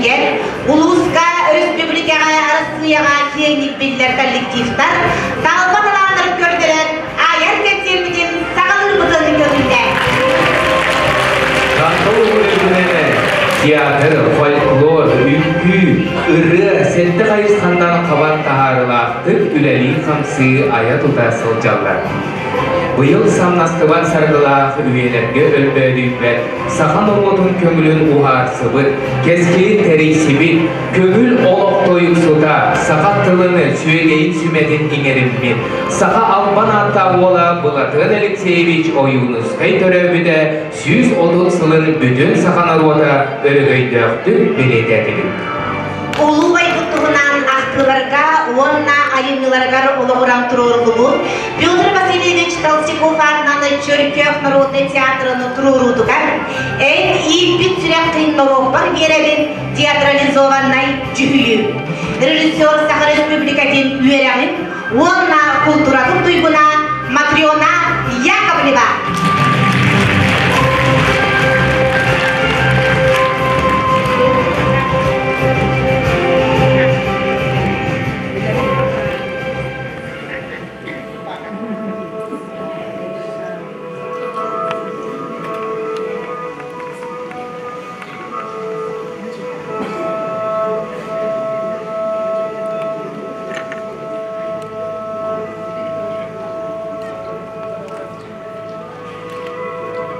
иһигэр улууска, өрөспүүбүлүкэҕэ, Арассыыйаҕа киэҥник биллэр коллективтар талба талааннарын көрдөрөн айар кэнсиэрбитин саҕалыырбытын көҥүллээҥ. Таҥха үрдүнэн театр, фольклор, үҥкүү, ырыа сэттэ хайысханнан хабан таһаарыылаахтык үлэлии-хамсыы айа-тута сылдьаллар. Быйыл самнастыбат саргылаах үйэлэргэ өлбөөдүйбэт саха норуотун көҥүлүн уһаарсыбыт, кэскилин тэрийсибит, көҥүл олох тойуксута, саха тылын сүөгэйин сүмэтин иҥэриммит, саха албан ааттаах уола Былатыан Алексеевич Ойуунускай төрөөбүтэ 130 сылын бүтүн саха норуота өрөгөйдөөхтүк бэлиэтээтибит. Улуу байбыт туһунан ахтыыларга уонна айымньыларыгар олоҕуран туруоруллубут Петр Васильевич Толстяков аатынан Чөркөөх народнай театрын туруоруутугар «Эн ииппит сүрэххин норуоппар биэрэбин» театрализованнай дьүһүйүү. Режиссер Саха Республикатын үөрэҕин уонна култууратын туйгуна Матрена Яковлева.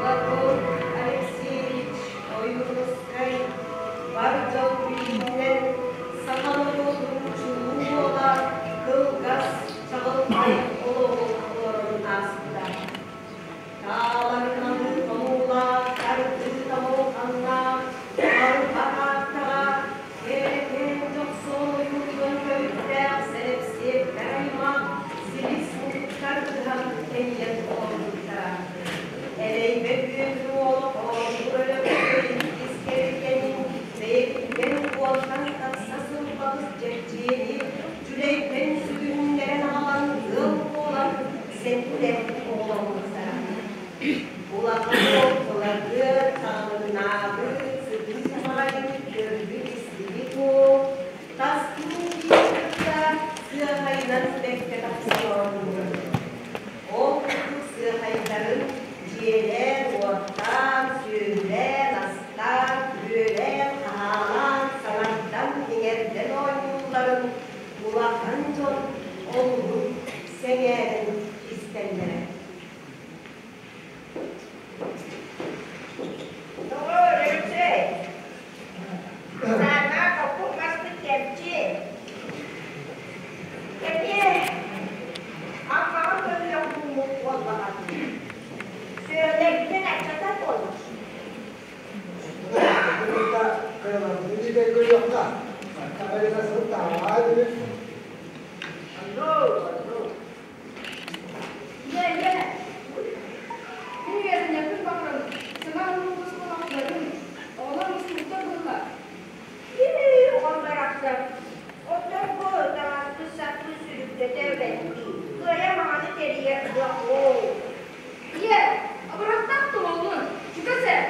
Платон Алексеевич Ойуунускай бар дьон билиитинэн саха норуотун чулуу уола кылгас, чаҕылхай олоҕу олорон ааспыта. Тааларынан хонуулаах, тардыы тамылҕаннаах, барба ааттаҕа, кээрэкээн дьохсоон ойуутугар төрүттээх сэлэпсиэптэр аймах силис мутуктар ыһан тэнийэн олорбуттара. Элэйбэ Бүөтүр уола Хоонньур Өлөксөй иккис кэргэнин бэйэтиттэн уонтан тахса сыл балыс Дьэпчиэни Дьүлэйтэн сүгүннэрэн аҕалан ыал буолан сэттэ оҕоломмуттара. Улахан уол Былатыан саҕалыгынаабы сытыы саҕайын көрбүт-истибит уол тастыы киһи кытта сыахайынан бэккэ тахсан оонньуур. Ол курдук сыахайдарын дьиэлээн-уоттаан, сүөһүлээн-астаан, күрүөлээн-хаһаалаан, саҥардан-иҥэрдэн оонньуулларын улахан дьон олуһун сэҥээрэн истэллэрэ. Доҕоор, Өлөксөй, саанаа хоппут маспыт кэмчи. Эмиэ Аммаҕа көрүөх буолбут буоллаҕа. Сүөлэргин аччатар буоллар. Ийэ, ийэ, мин үөрэнньэппин баҕарабын, саҥа ыллыгы оҥорбутум, оҕолор мустубуттар быһыылаах. Ии, оҕом барахсан, оттон бу таҥаспыт-саппыт сүрүктэтэ бэттии, кыайа маҥаны тэрийэр кыах-оо. Ийэ, абырахтаах туһалын, чугас ээ,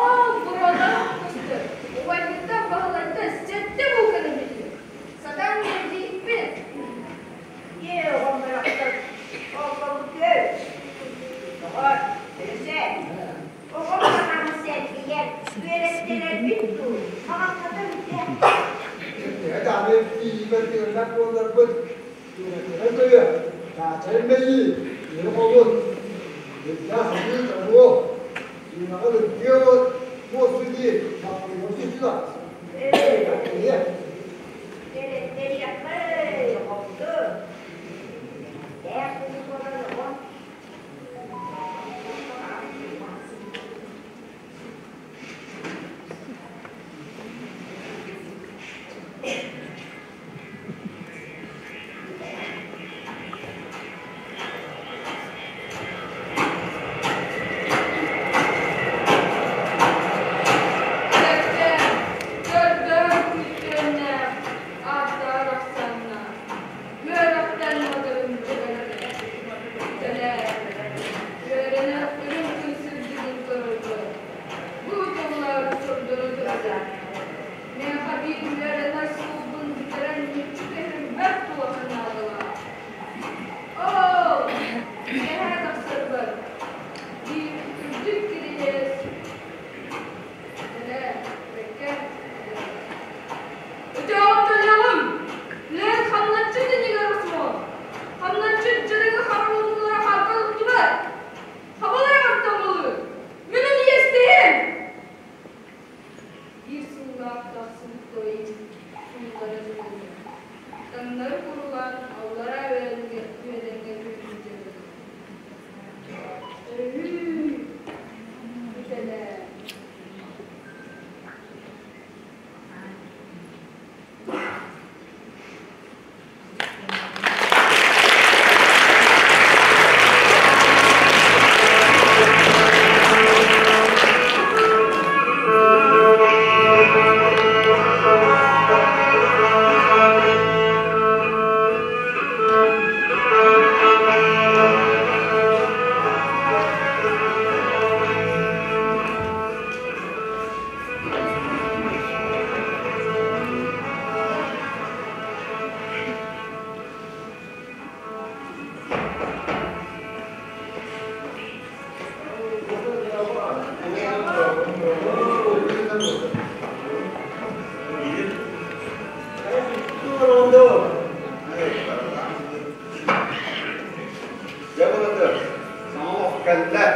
ол буруолара көстөр, убайбыттан Баһылайтан сэттэ бууканы биллим, сатаан үөрдииппин. Ийэ, оҕом барахсан, оҕобутуй, доҕор, Өлөсөө, оҕом санааны сэргийэр, үөрэттэрэрбит дуу, хаҕалҕата бүтэ. Төһө даҕаны тиийбэт тыыннаах буолларбыт, үөрэтэрэ көйө, даача мэйии, киһи холун, ирдээх сатыы тоҥуо, сүүнэҕэ ырдыа буолсу дии, баппыйга сүүсүлэ. Ийэ. Үөрэттэриэххэй, оҕобуту. Дээх буолан оҕо Эрэккэ, Биир сыллаах тахсыбыт тойун сууллара сыталлар. Таҥнары курулаан аллараа үөдэҥҥэ түһүүтэ Өрүһүй, бүтэлээ. Дьэ былатыр, саҥа олох кэллэ.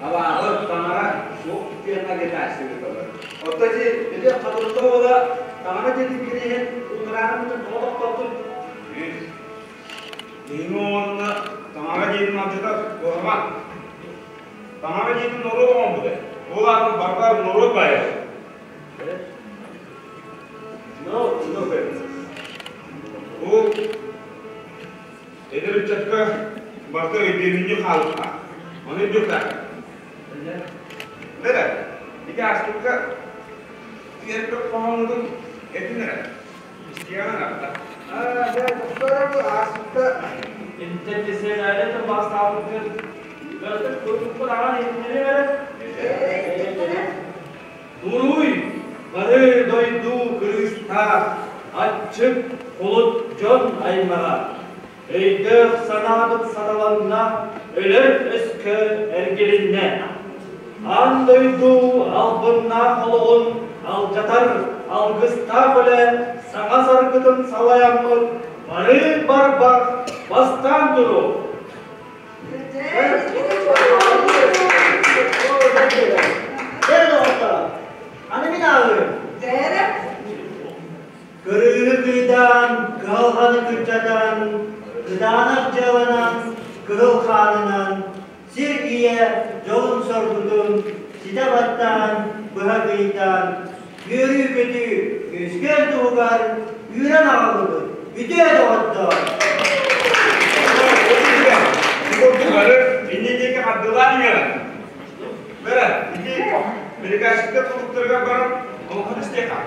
Абааһы, таҥара суох диэн агитация ыыталлар. Оттон ити били хатылла уола таҥара дьиэтин кириэһин уҥураанын тоҕо тохтоттун? Киһини уонна таҥара дьиэтин алдьатар куһаҕан. Таҥара дьиэтин норуот оҥорбута. Ол аата барыта норуот баайа. No, no, Бу эдэр ыччакка барыта өйдөбүнньүк хаалыахтаах. Ону өйдүөхтээх. Бэрэ, ити ааспыкка үөрбэт хоһооҥҥутун этин эрэ. Истиэҕин арда. Аа, дьэ, тохтоо бу ааспыкка Интеллиционеры тылбаастаабыккын Бөртүк курдукпун аҕан иһитиннэриэм эрэ. Туруй, бары дойду кырыыстаах, аччык, кулут дьон аймаҕа. Өйдөөх санаабыт саталанна, өлөр өскө эргилиннэ. Аан дойду албыннаах олоҕун алдьатар алгыстаах үлэ саҥа саргытын салайаммыт бары барбах бастаан туру! Дьэ, доҕоттоор, аны мин ааҕыым. Кырыыһы кыйдаан, кыһалҕаны кырдьатан, кытаанах дьыаланан, кыһыл хаанынан, сир ийэ дьолун-соргутун ситэ баттаан, быһа кыйдаан, үөрүү-көтүү үөскүөн туһугар үүрэн аҕаллыбыт үтүө доҕоттоор! Курдук бары инни диэки хардыылаан иһэҕин. Бэрэ, ити приказчиктар толуктарыгар баран олоххо истиэххэ.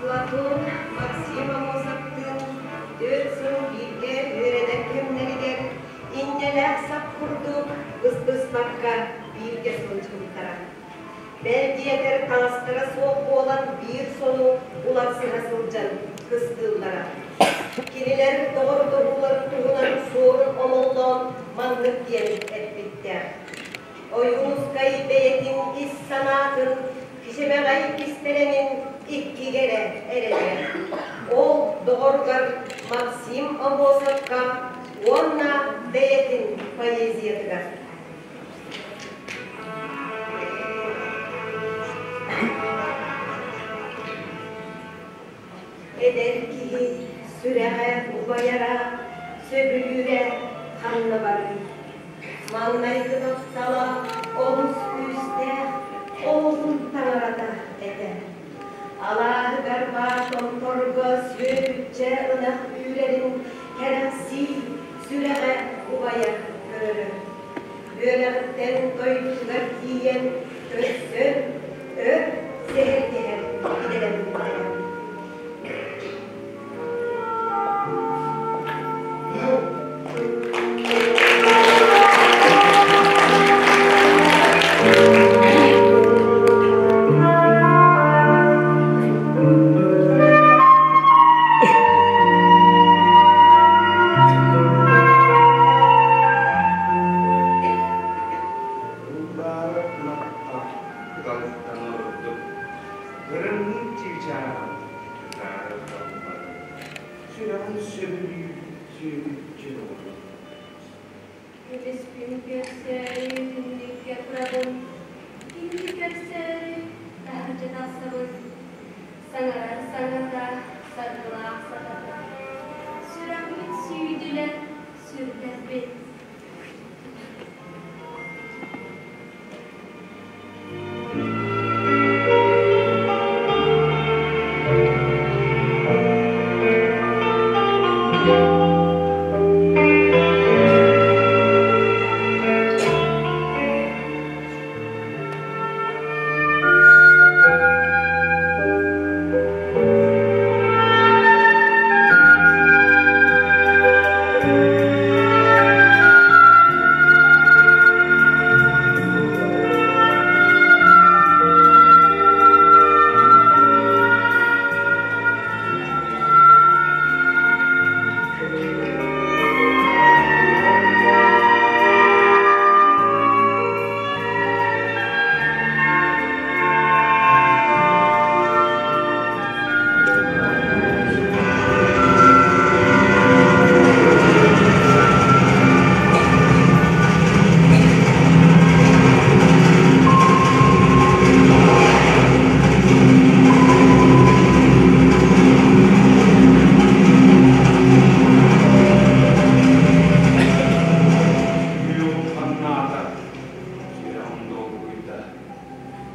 Платон Максим Аммосовтыын 4 сыл бииргэ үөрэнэр кэмнэригэр иннэлээх сап курдук быстыспакка бииргэ сылдьыбыттара. Бэл диэтэр таҥастара суох буолан биир сону уларсыһа сылдьан кыстыыллара. Кинилэр доҕордоһууларын туһунан суорун омоллоон маннык диэн эппиттээх. Ойуунускай бэйэтин ис санаатын кичэмэҕэй кистэлэҥин иккигэ эрэ эрэнэр. Ол доҕоругар Максим Аммосовка уонна бэйэтин поэзиятыгар. Эдэр киһи сүрэҕэ убайара, сөбүлүүрэ ханна барый? Маҥнайгы таптала олус күүстээх, олуһун таҥарата этэ. Алааһыгар баар томторго сүөкүччэ ынах үүрэрин кэрэхсии, сүрэҕэ убайа көрөрө. Үөрэҕиттэн дойдутугар тиийэн көрсөн, өр сэһэргэһэр идэлэммиттэрэ.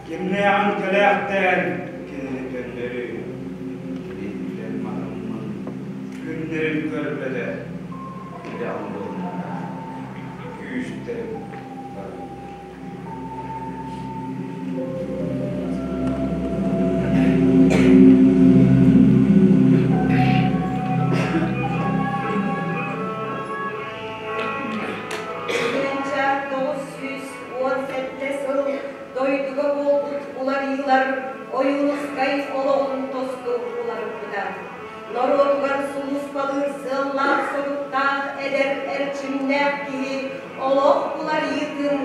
Кимнээҕин кэлээхтээн кинини көннөрү иттэн матаммын күннэрин көрбөтө тирэҕим буолбута күүстэрим барбыта. 1917 сыл дойдуга буолбут уларыйыылар Ойуунускай олоҕун тосту уларыппыта. Норуотугар сулууспалыыр сыаллаах-соруктаах эдэр эрчимнээх киһи олох уларыйыытын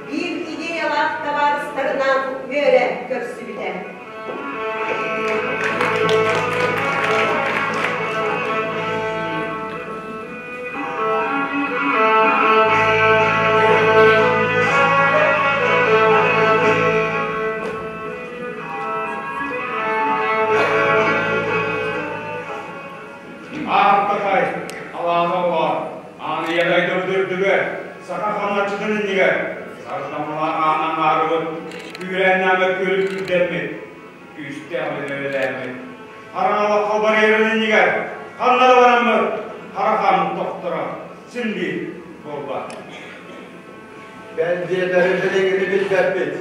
биир идеялаах табаарыстарынан үөрэ көрсүбүтэ. Аартахай, алаана оҕо, Ааныйа дойдубут үрдүгэр, саха хамначчытын иннигэр, сардаҥалаах аан аҥаарыбыт, күүрээннээх өккүөрү күүрдэммит, күүстээх үлэни үлэлээммит, хараҥалахха барыйарын иннигэр, ханна да бараммыт, хара хааммыт тохторо син биир буолбат. Бэл диэтэри билиҥҥини билбэппит,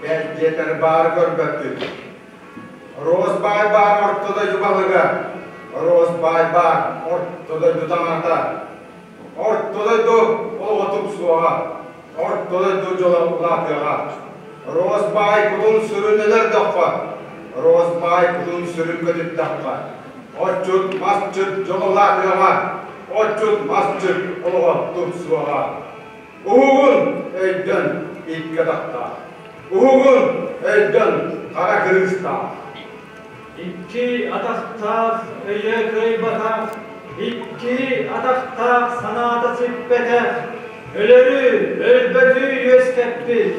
бэл диэтэр баары көрбөппүт. Роз баай баар орто дойду баһыга, Роз баай баар орто дойду таҥарата, Орто дойду олоҕо тупсуоҕа, Орто дойду дьоло улаатыаҕа. Роз баай кутун сүрүн өлөрдөххө, Роз баай кутун сүрүн көтүттэххэ, Отчут масчыт дьоло улаатыаҕа, Отчут масчыт олоҕо тупсуоҕа. Уһугун өйдөн икки атахтаах, Уһугун өйдөн хара кырыыстаах. Икки атахтаах өйө кыайбатах, икки атахтаах санаата сиппэтэх, өлөрү, өлбөтү үөскэппит,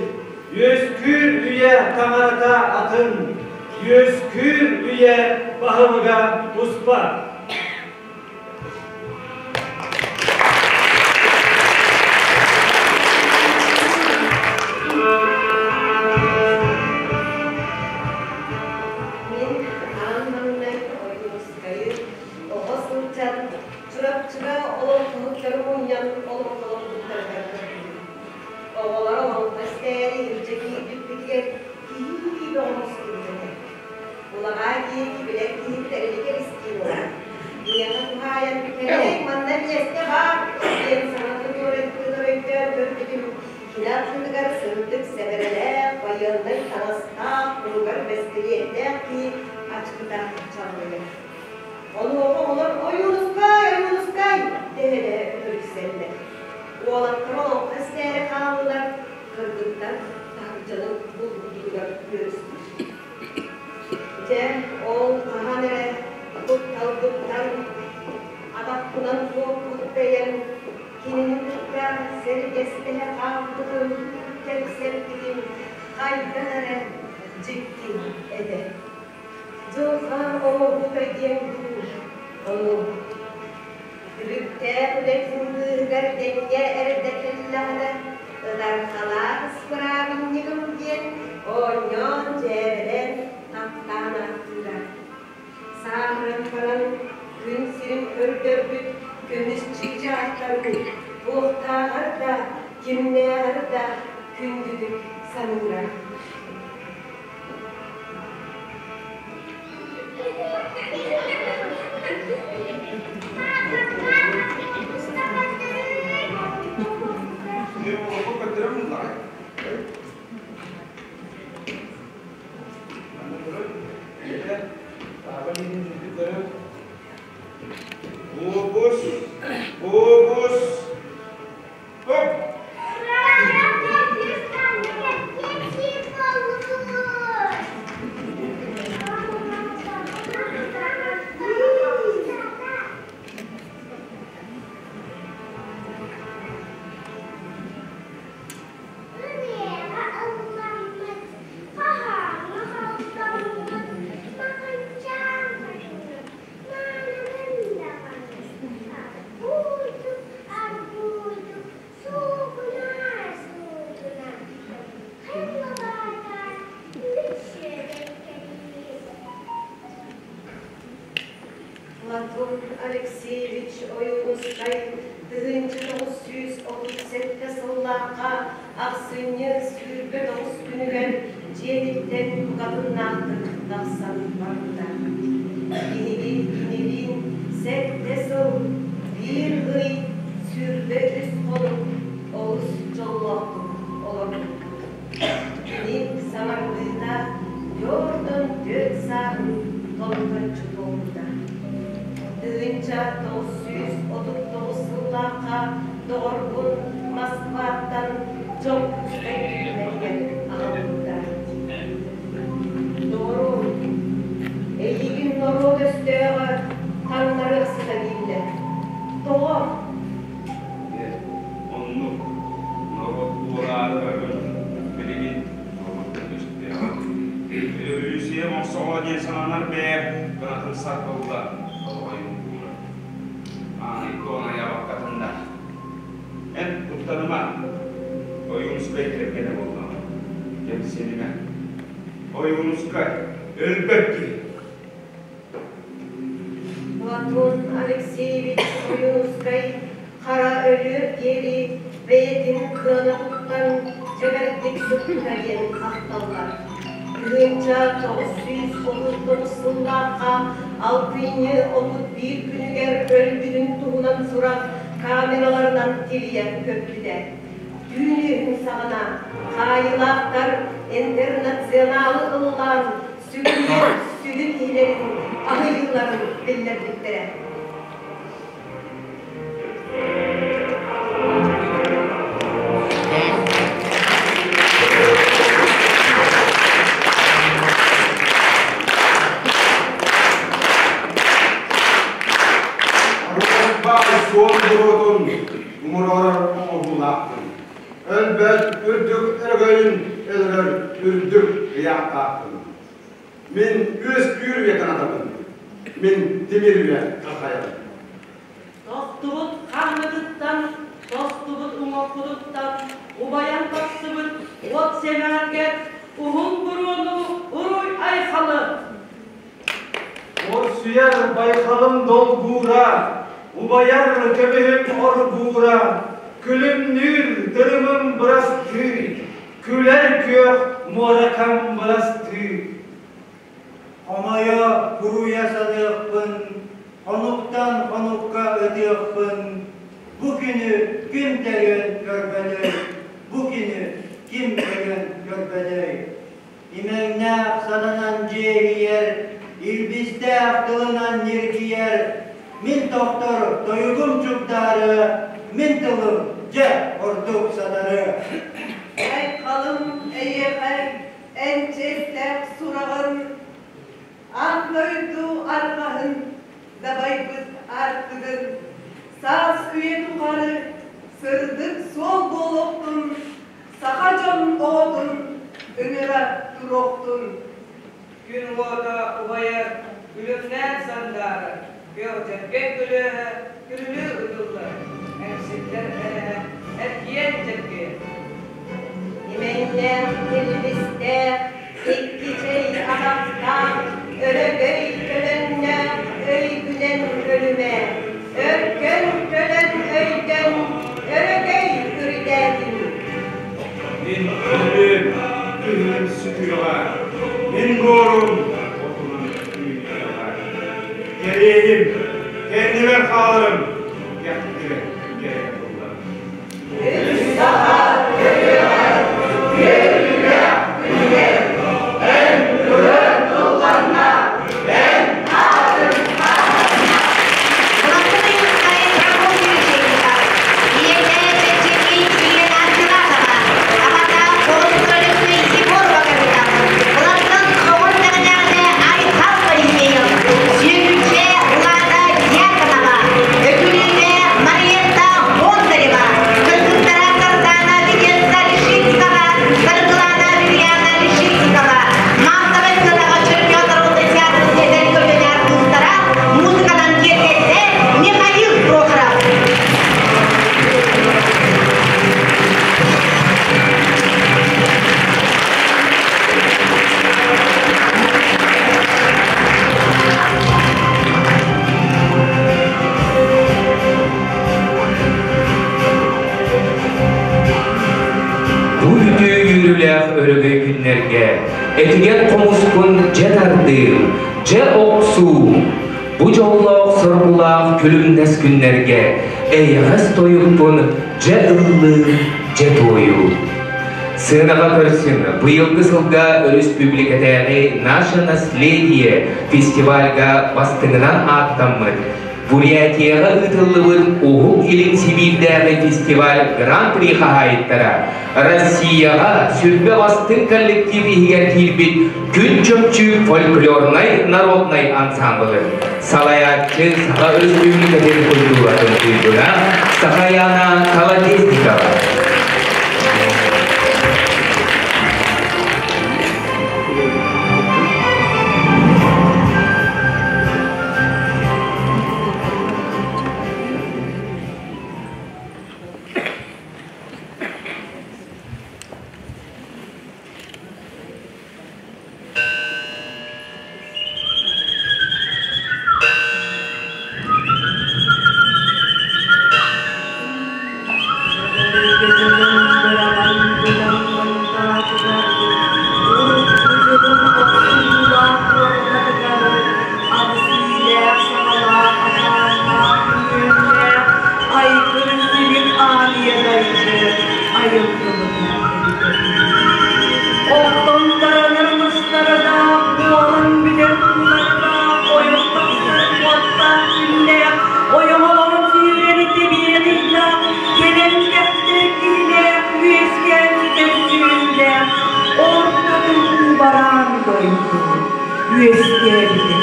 үөскүүр үйэ таҥарата атын, үөскүүр үйэ баһылыга туспа. Мин аан маҥнай Ойуунускайы оҕо сылдьан Чурапчыга олоҥхоһуттары мунньан олоҥхолоппуттарыгар көрбүтүм. Оҕолоро олоҥхо истээри илдьэ киирбиппитигэр киһи бөҕө мустубут этэ. Улаҕаа диэки билэр киһибит эрэлигэр истии буолар. Миэхэ туһаайан кэлэй, манна миэстэ баар диэн саҥата туорайбытыгар өйдөөн көрбүтүм, кини аттыгар сырдык сэбэрэлээх, байыаннай таҥастаах, куругар бэстилиэттээх киһи ачыкыта чаллыйар. Онуоха оҕолор «Ойуунускай, Ойуунускай!» дэһэ-дэһэ үтүрүксэллэр. Уолаттар олоҥхо истээри хааллылар, кыргыттар таһырдьаны булбутугар үөрүстүлэр. Дьэ, ол хаһан эрэ кутталбыттан атахпынан куоппут бэйэм кинини кытта сэргэстэһэ хаалбытым, кэпсэппитим хайдах эрэ дьикти этэ. Дьылҕа оҥоһуута диэн дуу, ону Түбүктээх үлэтин быыһыгар дэҥҥэ эрдэ кэллэҕинэ, ытархалаах ыспыраабынньыгым диэн оонньоон дьээбэлээн таптаан ааттыыра. Сааһыран баран күн сирин көрдөрбүт көмүс чыычаахтарын туохтааҕар да, кимнээҕэр да күндүтүк саныыра. Фокус! Фокус! Хоп! Алексеевич Ойуунускай 1937 сыллаахха ахсынньы 29 күнүгэр дьиэтиттэн букатыннаахтык тахсан барбыта. Биһиги кинилиин сэттэ сыл, биир ый, 23 хонук олус дьоллоохтук олорбуппут. Кини саҥардыыта 44 сааһын томточчу туолбута. 1939 сыллаахха доҕорбун Москваттан Дьокуускай түмэлигэр аҕалбыттара. Доҕорум, эйигин норуот өстөөҕө таҥнарыахсыта дииллэр. Тоҕо? Оннук норуот буолаары билигин норуот өстөөх. Өрөбөлүүссүйэ мохсоҕо диэн сананар бэйэ кынатын сарбылла долоҕойун куура. Аанай туон айабаккатынна. Эн куттаныма, Ойуунускай кэргэнэ буоллаҕа. Кэмсинимэ. Ойуунускай өлбөт киһи. Платон Алексеевич Ойуунускай хара өлүөр диэри бэйэтин кыана туттан чэбэрдик сыппыта диэн ахталлар. 1939 сыллаахха алтынньы 31 күнүгэр өлбүтүн туһунан сурах камераларынан тилийэн көппүтэ. Түүн үөһүн саҕана хаайыылаахтар интернационалы ыллаан сүгүрүйэр сүдү киһилэрин аһыйыыларын биллэрбиттэрэ. Баай суон буруотун умуруорар оҥоһуулаахпын. Өлбөт үрдүк өрөгөйүн өлөрөр үрдүк ыйаахтаахпын. Мин үөскүүр үйэ канатабын. Мин тимир үйэ хахайабын. Тохтубут хаҥытыттан, тостубут уҥуохпутуттан убайан тахсыбыт уот сэмээргэ уһун буруону уруй айхалы! Орсуйар байҕалым долгуура, убайар көмүһүм оргуура, күлүмнүүр тырымым бырастыы, күлэр күөх муоракам бырастыы. Хомойо, буруйа саныахпын, хонуктан хонукка ытыахпын, бу күнү ким тэриэн көрбөтөй, бу күнү ким көрөн көрбөтөй. Имэҥнээх сананан дьиэрийэр, илбистээх тылынан ньиргийэр, мин тохтор тойугум чугдаары, мин тылым дьэ ордук сатары. Айхалым эйиэхэ эн чиэстээх сураҕын, аан дойду арҕаһын дабайбыт аартыгын, саас үйэ тухары сырдык суол буолуохтун, саха дьон оҕотун ыҥыра туруохтун. Күн уота убайар, күлүмнээн сандаарар, күөх дьэргэй көлүөһэ күрүлүү ытыллар, эҥсиллэр эрэһэ эргийэн дьэргэйэр. Имэҥнээх, илбистээх, икки чэй атахтаах, өрөгөй төлөннөөх өйгүнэн өлүмэ, өркөн төлөн өйдөн, өрөгөй үрдээтин. Мин өлүм, күһүнүм сүтүөҕэ, мин буорум отунан үүнүөҕэ. Кэриэһим, кэннибэр хааларым, кэхтибэт кэрэ тыллар. Үс саха төрүөҕэ, үөрүүлээх күнүгэр, эн ырыа тылланна, эн аатын ааттанна. Платон Прокопьевич ийэтэ чэпчэки Елена Антонова, аҕата Холостолюбный Егор Капитан, Платон оҕо эрдэҕинээҕитэ Айхал Моисеев, Сүөкүччэ Лада Дьяконова, Өкүлүүнэ Бу үтүө үөрүүлээх өрөгөй күннэргэ этигэн хомускун дьэ тардыым, дьэ охсуум. Бу дьоллоох соргулаах күлүмнэс күннэргэ эйэҕэс тойукпун дьэ ыллыым, дьэ туойуум. Сыанаҕа көрсүҥ быйылгы сылга өрөспүүбүлүкэтээҕи «Наше наследие» фестивальга бастыҥынан ааттаммыт Бурятияҕа ыытыллыбыт Уһук Илин Сибиирдээҕи фестиваль Гран-при хаһаайыттара Россияҕа сүрбэ бастыҥ коллектив иһигэр киирбит Күн Чөмчүүк фольклорнай народнай ансамблы салайааччы Саха Өрөспүүбүлүкэтин культуратын туйгуна Сахаяна Колодезникова. Үөскээбитэ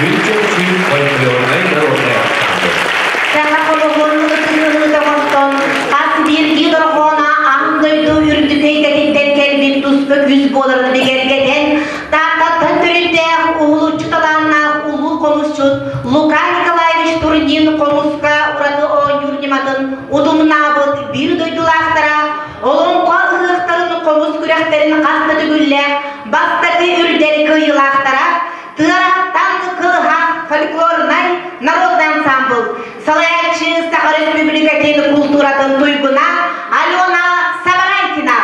Күн Чөмчүүк фольклорнай народнай ансамбль. Саха хомуһун ытыһыыта оҥостон, хас биирдии дорҕооно аан дойду үрдүк эйгэтиттэн кэлбит туспа күүс буоларын бигэргэтэн, Тааттаттан төрүттээх уһулуччу талааннаах улуу хомусчут Лука Николаевич Турнин хомуска ураты оонньуур ньыматын утумнаабыт биир дойдулаахтара Олоҥхо ыһыахтарын хомус күрэхтэрин хас да төгүллээх бастакы үрдэл кыайыылаахтара Тыараһаттан Кылыһах фольклорнай народный ансамбл салайааччы Саха Республикатын култууратын туйгуна Алена Сабарайкина.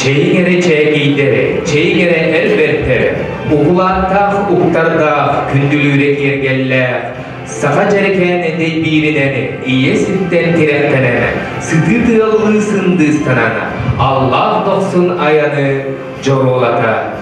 Чэйиҥ эрэ чээкийдэрэ, чэйиҥ эрэ эр бэртэрэ, укулааттаах уктардаах, күндүлүүрэ киэргэллээх, саха дьэрэкээн дэйбииринэн ийэ сиртэн тирэхтэнэн, сытыы тыаллыы сындыыстанан, аллаах дохсун айаны дьоруолата.